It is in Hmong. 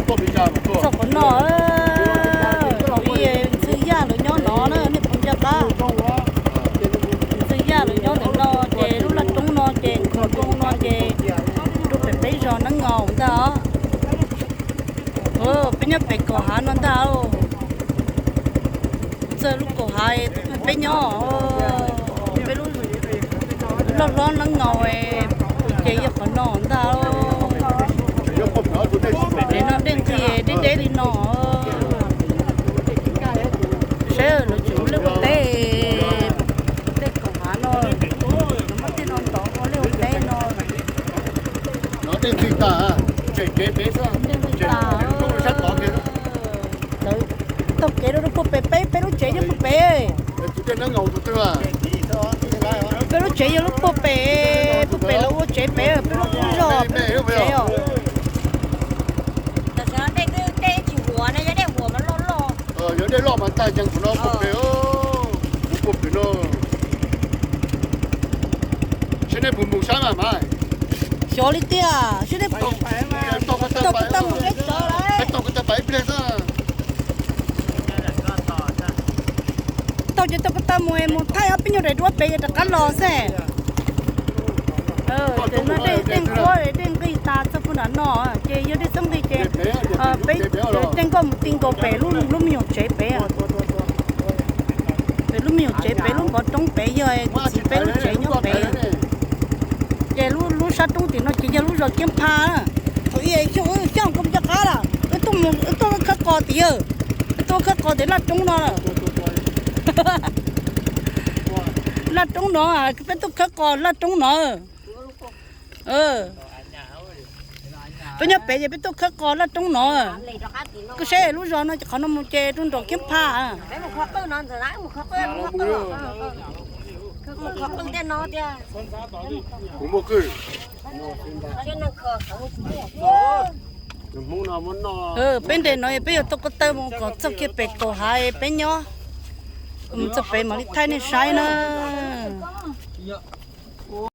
Txog qhov no, thaum ub Ntxhw Yaj lawv nyob no na, nej puas nco qab? Ntxhw Yaj lawv nyob ntawm no, ces lub laj roob no ces nkhaus rau no ces rau pem peb zos Neeb Ngaus ntag os. Peb nyob pem kaum hav no ntag. Txog lub kaum hav peb nyob, peb lub loj hlob Neeb Ngaus ces yog qhov no ntag. Pem no dej nqig deb deb li no. Saib lawv tseem ua liaj ua teb, tej kaum hav no, lawv muab tej no ntov ua liaj ua teb no. Dej nqig tas, tsem kev pem xwb, tsem sab tod kiag. Taug kev rau puag pem peb, peb lub tsev nyob puag pem. Peb lub tsev yog lub puag pem, puag pem lawv ua tsev pem, peb lub qub zog peb lub tsev os. Yog dej loj mas tag ceev kuv no puag pem, lub puag pem no. Saib nej puas mus saib mas mas. Xyov li tiag, saib nej puas tau, tau mus peb tsov lawm. Tau tau pais ib pliag xwb. Tau ces tau tau mus, mus thaij ob peb nyuag daim duab pem rov qab los xwb. Ces no dej nqhuab dej nqig tas txog puag nram no, ces yog dej txhob nqig ces peb tej nkoj mus ti nkaus pem lub me nyuam tsev pem. Pem lub me nyuam tsev pem lub npov roob pem yog txiv peb lub tsev nyob pem. Ces lub sab roob tim no ces yog lub zos Kiab Phaj. Thaum ub xyoo xyoo kuv nco qab lawm, wb tuaj khawb qos tim, wb tuaj khawb qos tim laj roob no. Laj roob no, peb tuaj khawb qos laj roob no. Peb nyob pem ces peb tuaj khawb qos laj roob no. Koj saib lub zos no ces qhov no mus ces rau nram Kiab Phaj. Peb nres no peb yuav tau ko taw mus kom txog kiag pem kaum hav peb nyob, mus txog pem mam li thaij nej saib na.